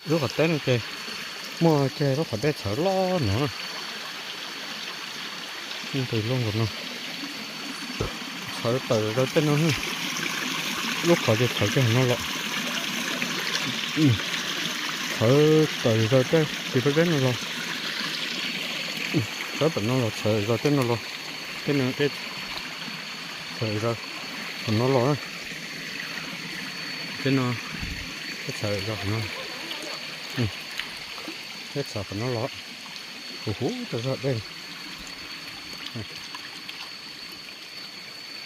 Lub qhov teb no ces muaj kiag lub qhov dej txhawv loj no na. Nqis loj nkaus no. Txhawv tawm zaws tej no. Lub qhov ces txhawv kiag no los. Txhawv tawm zaws tej tsis pob zeb no los. Txhawv pem no los txhawv zaws tej no los. Tej no tej txhawv zaws qhov no los. Tej no tej txhawv zaws qhov no. Tej txhawv qhov no los. Huv huv rau zog dej.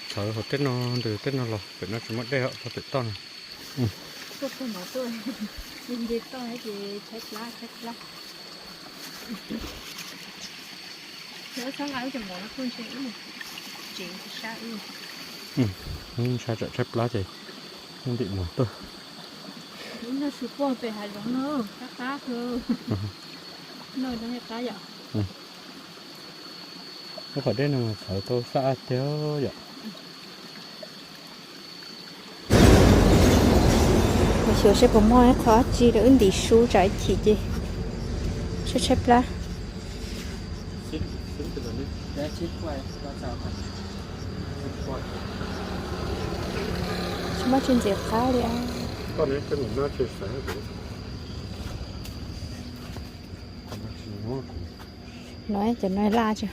Txhawv hauv tej no ntws tej no los, pem no tsis muaj dej os, pem toj no. Ntshai tsam tshaib plab ces ntim mov tuaj. Lub qhov dej no mas txhawv tau xab tiag yom. Mus xyuas seb puas muaj ib qho dab tsi rau wb ntim su tsam ib chim ces tshaib tshaib plab. Tsis muaj tsis ntxim qab li. No cov no laj tsis,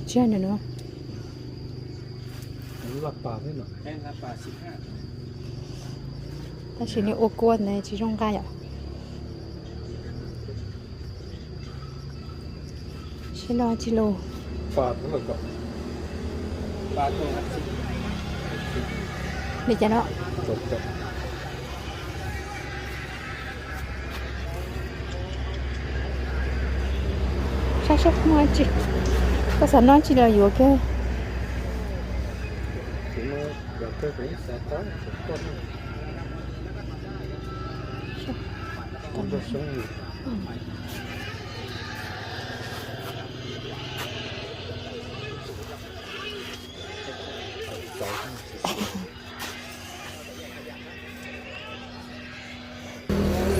tsis yog nws no. Tab sis nws ua kua ntawd tsis zoo nqa yom. Sib no tsis lus. Li cas no? Saib saib muaj tsi, koj xav noj tsi los yuav kiag.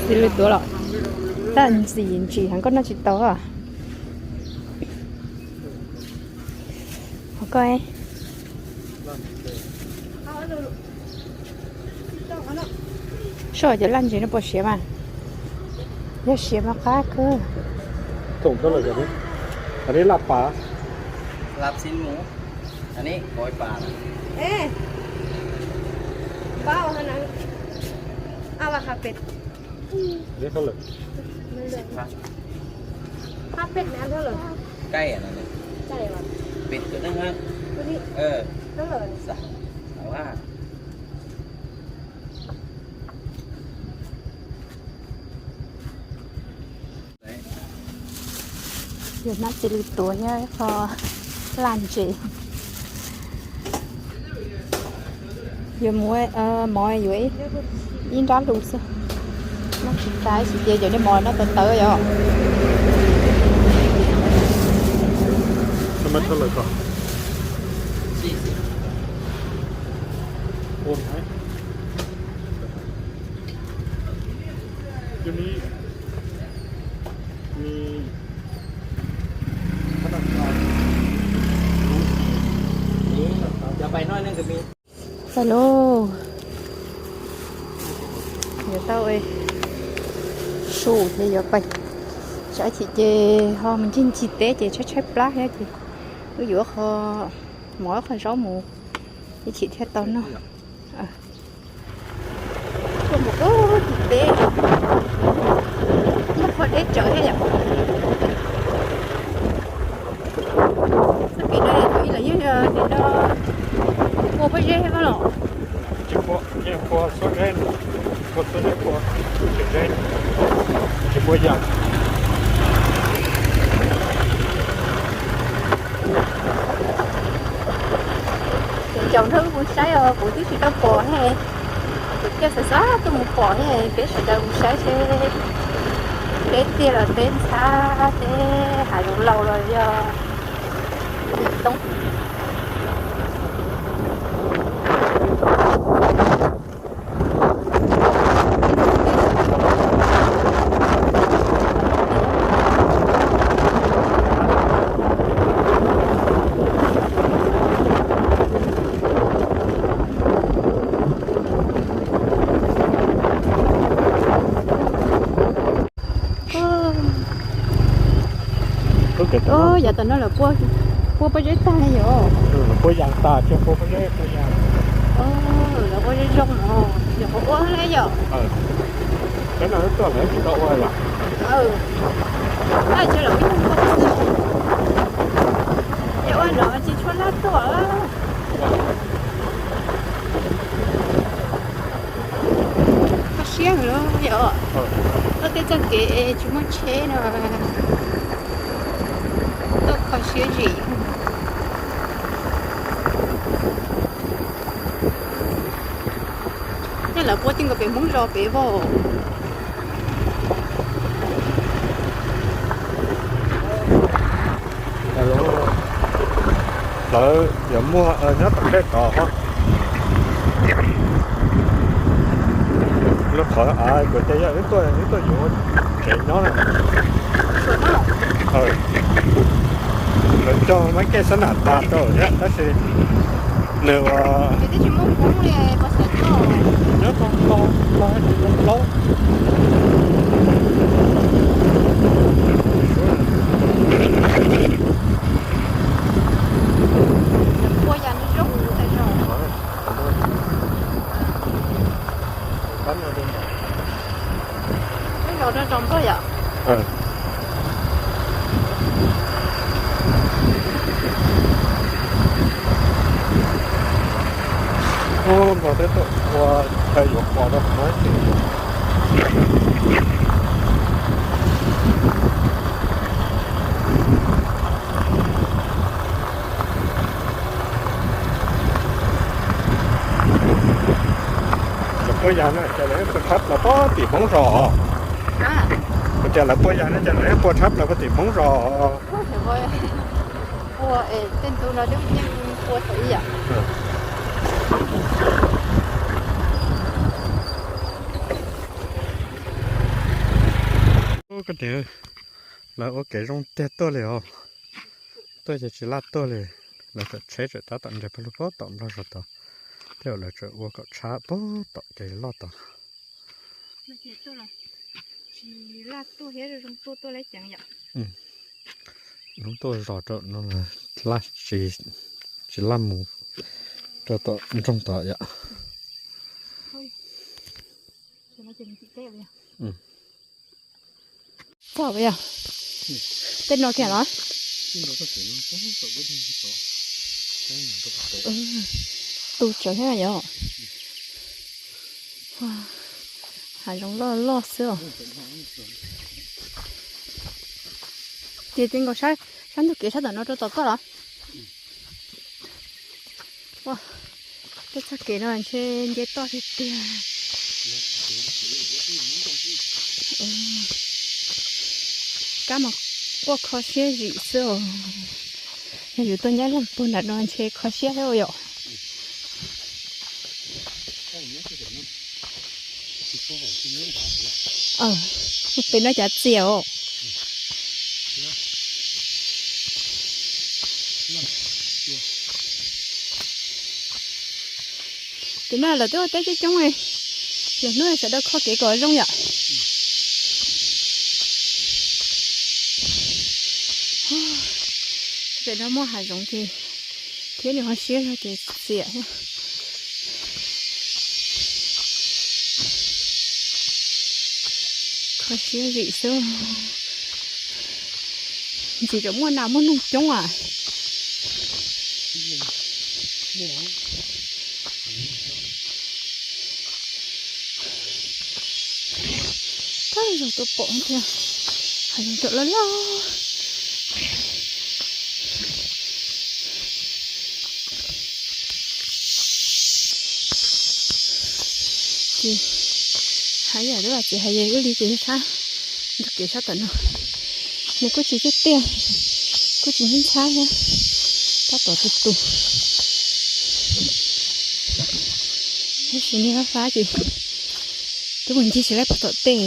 Xws li tuav los, tab ntxim ntsim heev koj noj tsis tau. Ho koj, soj cov laj ntses no puas siav mas? Yog siav mas qab kawg. Laj pas. Ê, bao hana, a la ha pet. Pab pet na thawj lawm. Cai a no ne. Cai a. Pet kawg neeg ha. Thawj lawm. Xav, xav la. Yog nab txi lw tuav thiab qho laj ntses. Yuav muab mov yuav ib nrab lus xwb. Noj tsis tas ib sim ces cov niag mov no tawv tawv yom. Pais lauj, yuav tau su ces yuav pais. Tsam ib chim ces ho mus ncig ncig teb ces tshaib tshaib plab thiab ces wb yuav qho mov qho zaub mus, ib chim thiaj tau noj. Tuaj mus ub tim teb, muaj qhov deb tsawv thiab yom. Txoj kev no ib los yeej ua pob zeb thiab los. Tsis pua, yeej pua xob zeb, pua xob zeb, pua tseem zeb, tsis pua yam. Cov ncaus nrog wb mus saib os, kuv twb tsis tau pom ne. Kuv thiaj xav xav tuaj mus pom ne, peb sawv daws mus saib seb teb tiag los teb ntxhab, teb hav zoov laus los yog toob. Yog tam no lawv puab pob zeb tag ne yom. Puab yas tas, tsis puab pob zeb, puab yas. Lawv ua zoo zoo os, yog qhov ua ne yom. Peb no tuaj lawv tsis tau ua yom. Ces ua no tsis tshua laj tuaj. Kho siab lawm yom. Tuaj tej txoj kev tsis muaj tsheb no, tuaj kho siab zim. Nej lawv puab ti nkaus pem Hmoob zos pem vauv. Lawv yuav muag nyob tom tej tod. Lub qhov av kuv ces yog wb tuaj, wb tuaj yuav tsev nyob na. Lawv cog mab kej xab nam tas rau thiab tab sis nws ua nyob tau tau tau tsis tau plaub. Ub, npog twb tuaj ua chaw yuav qos rau qhov no. Lawv puab yas no ces lawv puab tshab plaws puag tim Hmoob zos. Ua cas lawv puab yas no ces lawv puab tshab plaws puag tim Hmoob zos. Ua es tej ntu no twb yeej ua tau ib yam. Lawv ua kev zoo tiag tuaj li os. Tuaj ces tsis laj tuaj li. Lawv txawm tsheb txawm tab tom nres pawg lug puag tom nplog zos tod, tej zaum lawv txawm ua kom tshab puag tom kev loj tod. Hnub tuaj zos rau no laj tsis, tsis laj mus rau tom nroog tod yom. Txog yog tej no kiag los? Tu tsawv thiab yom. Hav zoov loj loj xwb os. Ces tej nkaus sab ntug kev sab tom no rau tom koj los? Ua, tej txoj kev no ntshe nce toj tiag tiag. Kab mas quaj kho siab zim xwb os. Yog yus tuaj nyob leej puag nram no ntshe kho siab thiab yom. Pem no cav txias os. Tim no lawv twb ua teb coob coob li, yog hnub sawv daws kho kev kom zoo yom. Pem no muaj hav zoov ces thiab nws ho siab zog ces txias thiab. Kho siab zim xwb. Ntxim rau muaj nas muaj noog coob as. Kab zoo tuaj pom tiag, hav zoov cov loj loj. Ces haj yam lub txiv hais wb li ces sab ntug kev sab tom no, nws kuj tsis tiaj tiaj, kuj tsis ntxhab ntxhab thiab, tab tom tu tu. Tab sis niag fab fab ces twb mus ncig tsis laib puag tom tej,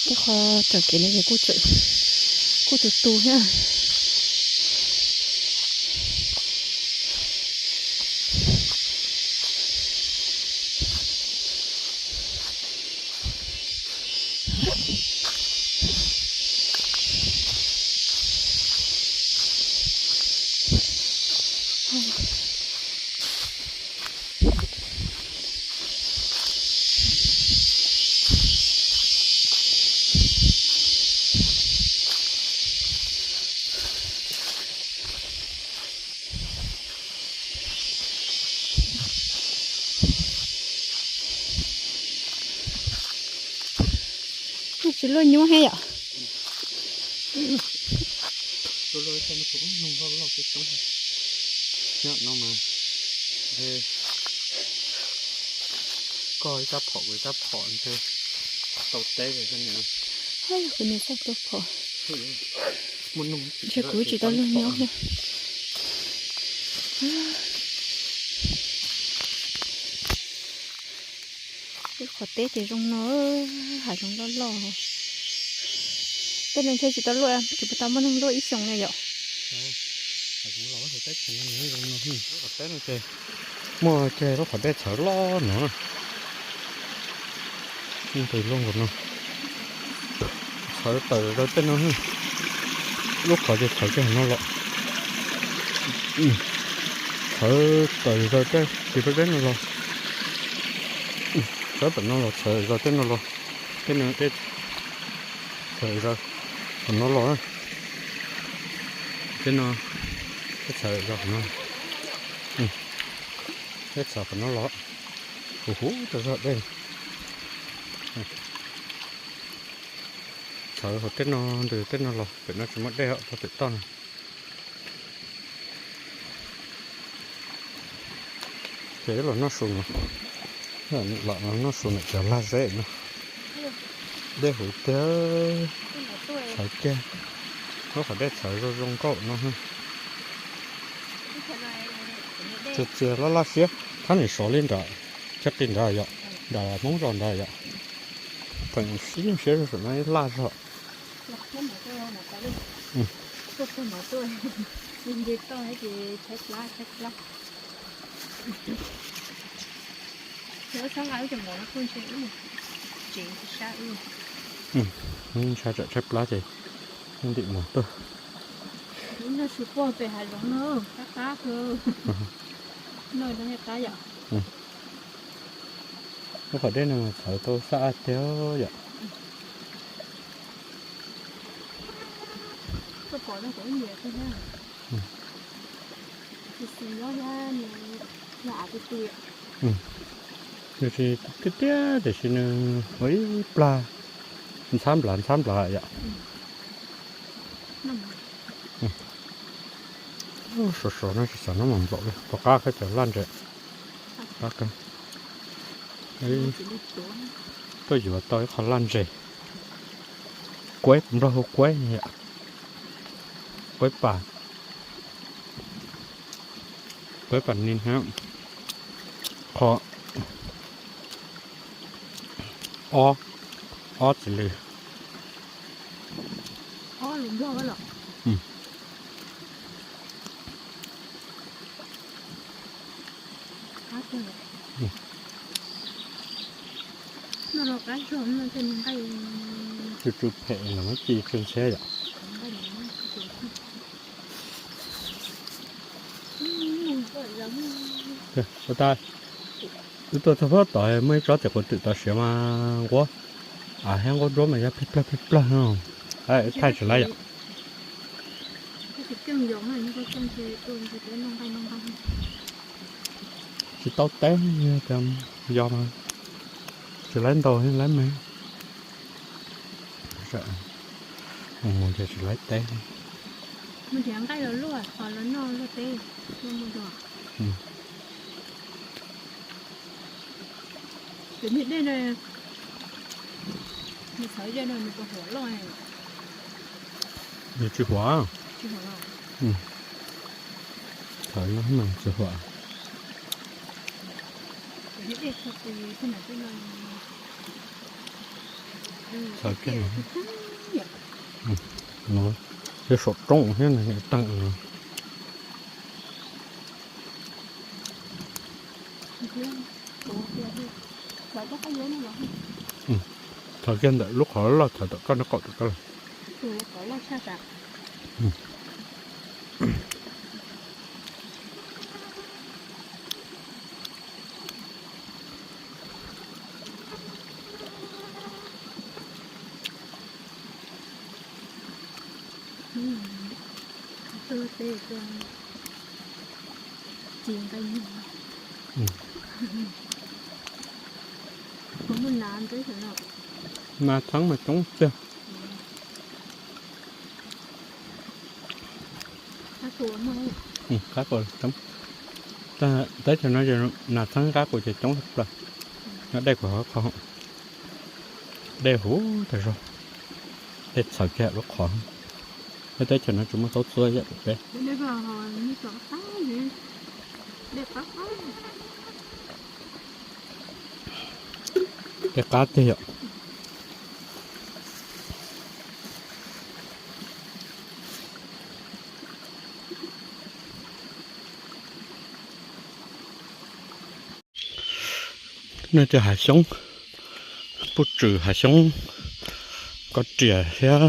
tej qhov raws kev no ces kuj tu tu thiab. Tsis luaj nyuaj thiab yom. Nyob no mas koj ib rab phom kuv ib rab phom ntshe tau teb. Kuv niam txawj tua phom. Ntshe kuv tsis tau luaj nyuaj thiab. Lub qhov teb ces zoo no, hav zoov loj loj. Tej no ntshe tsis tau luaj, tsis tau muaj neeg luaj ib xyoos na yom. Muaj kiag lub qhov dej txhawv loj no. Tus loj nkaus no. Txhawv tawm zaws tej no. Lub qhov ces txhawv kiag no los. Txhawv tawm zaws tej tsis pab deb no los. Txhawv pam no los txhawv zaws tej no los. Tej no dej txhawv zaws qhov no los. Tej no dej txhawv zaws qhov no. Dej txhawv qhov no los. Huv huv rau zog dej. Txhawv hauv tej no ntws tej no los, pem no tsis muaj dej os, pem toj no. Ces los noj su no, los noj su ntawm cov lag zeb no. Dej huv tiag, txhawv kiag. Lub qhov dej txhawv zoo zoo nkauj no. Txias txias laj laj siab, txhob nim sov li nram, thiab qi nrad yom, nram Hmoob zos nrad yom. Pheem ib nyuag siab saum no ib laj zog. Ntshai tsam tshaib plab ces ntim mov tuaj. Noj su pog pem hav zoov no, qab qab kawg. Noj no qab yom. Lub qhov dej no mas txhawv tau xab ab tiag yom. Nws tsis tiag tiag tiam sis nws ua ib plag ntxhab nplas ntxhab nplas yom. Sov sov no tsis xav noj mov nplaum li, pom qab kawg cov laj ntses. Qab kawg. Tuaj yuav tau ib qho laj ntses. Kuaib, nplog hu kuaib, kuaib pas, kuaib pas ni hab. Qho ob, ob txis lws. Tsw tsw phem no muab ci tsw ntxhiab yom. Ua tas, wb tuaj txog pob tod muaj ib tsob txiv quav twm tod siav mas nquab, av thiab nquab ntsuab mas yog plig plawg plig plawg no. Thaij tsis laib yom. Tsis tau teb, yog mas tsis laib ntaus laib me. Mus mus ces tsis laib teb. Nws tsis huam. Txhawv no mas tsis huam. Txhawv kiag no. Yog saum roob thiab nws niam teem no. Txhawv kiag ntawm lub qhov loj txhawv tom koj nraub qaum tom koj lawm. Nas txheeb mas coob tiag. Qab kuas coob. Teb chaws no nas txheeb qab kuas ces coob tshaj plaws. Nyob dej kuas hov qho, dej huv tag zog, dej txhawv kiag lub qhov. Peb teb chaws no tsis muaj taub txua yam peb. Dej qab tiag yom. No ces hav xyoob puj tswm, hav xyoob koj riam thiab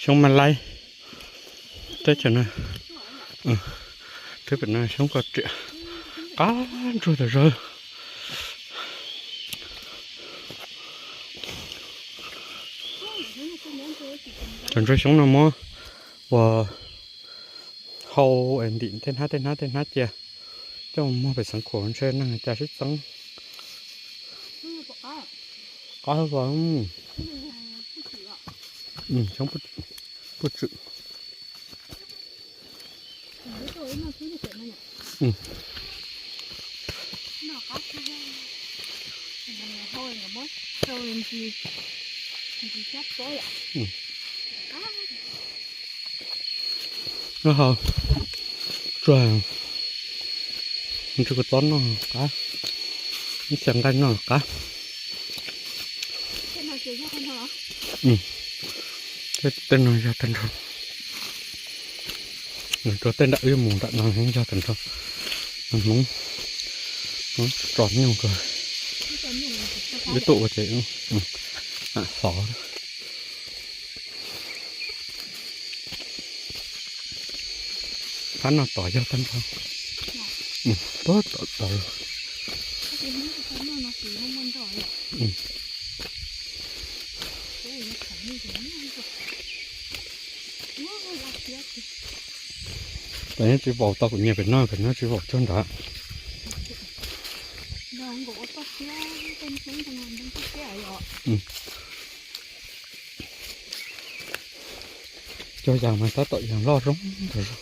xyoob mab laib. Teb chaws no, teb pem no xyoob koj riam qab ntsuag tas zog. Cov ntsuag xyoob no muab ua hau es ntim tej hnab tej hnab tej hnab cia coj muag pem xeev khuam ntshe neeg cas sib txeeb. Qab los, xyoob puj tswm. Noj hau tsuag, ntsw kua txob noj qab, ib xyaw nqaij noj qab. Tej no yog tag nrho, rau tej nram wb mus nram no yog tag nrho. Hmoob tso nyuj rau, wb tuaj ua ces xov. Phab no tom yog tag nrho. Puag tom tod los. Tam yeej tsis vaum tau kuv nyiam pem no, pem no tsis vaum cuag nrad. Cov yas mas tab tom yas loj zoo tas zog.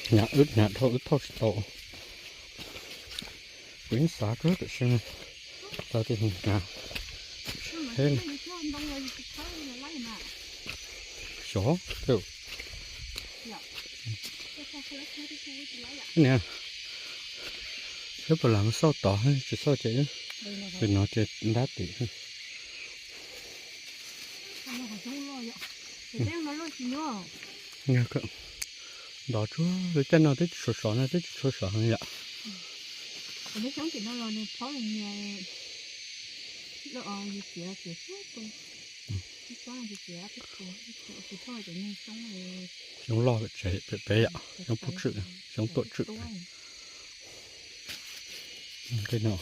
Hnyav wb hnyav dhau wb thauj tsis tau. Kuv yeej xav kawg tiam sis xav tias hnyav thiab. Xyov, niam, peb puas lam mus xauj tod, tsis xauj ces, pem no ces ntab tim. Nrov tsuag li, caij no twb tsis tshua sov no, twb tsis tshua sov heev yom. Xyoob loj pem tsev pem peb yom, xyoob puj tswm, xyoob tuam tswm. Nqi no.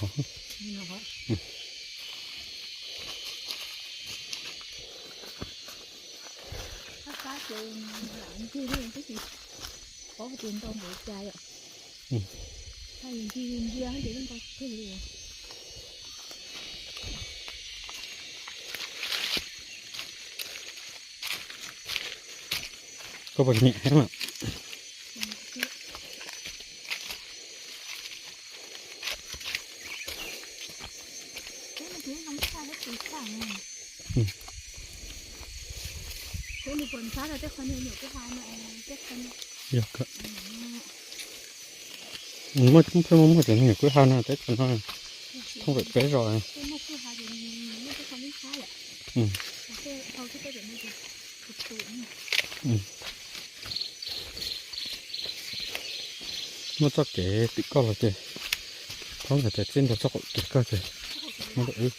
Koj puas nyiam heev lawm? Yog, muaj, pheej muaj muaj cov nyuam kwj ha no, teb chaws no thooj pem peb zos. Muaj txoj kev tim koj los ces thaub ntawd ces txij nrog txoj qaum kev koj ces muab rau wb.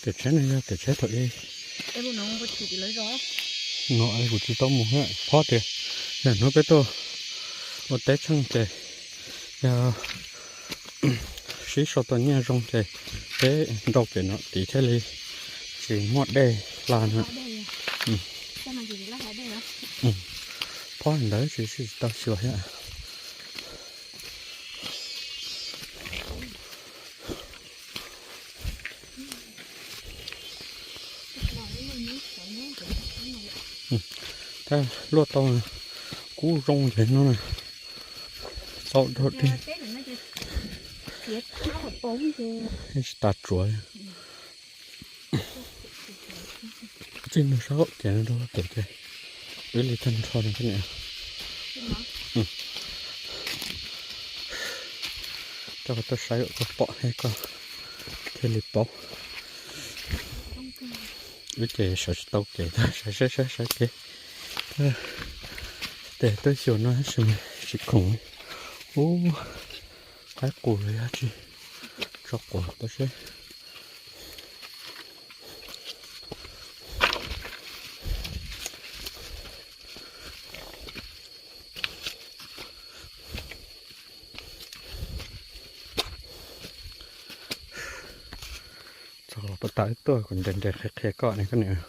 Kev tsheb no yog kev tsheb thaum ub. No kuv tsis tau mus thiab, phob tias yog hnub peb tuaj ua teb tsheej ces yog sib sau tau nyiaj zoo ces peb nrau pem no tid thiaj li tsis muaj dej hla no. Phob ntawd tsis tsis tau xyuas thiab. Thaj luaj tau kub zoo ces no na, txaus dhau dej. Tsis tas tsuav. Txij no sab qaum kev no rau pem ces wb li tag nrho no thiab niam. Rau qhov tuaj saib koj pom thiab koj thiaj li paub. Wb ces sawv tsis tau kev, saib saib saib kev. Tes tuaj xyuas no tab sis mas tsis khoom. Ub, qaib qus los yog tsis tso quav tau seb. Txog pas tas wb tuaj kuv nres nres qhia qhia koj ne koj niam.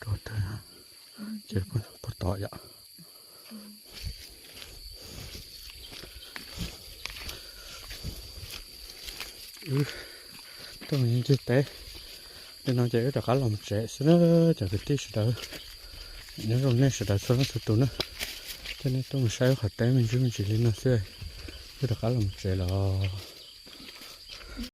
Rau tag ces puag tod yom. Wb tuaj ncig teb li no ces wb rov qab los mus tsev xwb na cov kwv tij sawv daws. Nyob zoo nej sawv daws txhua leej txhua tus na, thiab nej tuaj mus saib wb qhov teb me ntsis me ntsis li no xwb, wb rov qab los mus tsev los.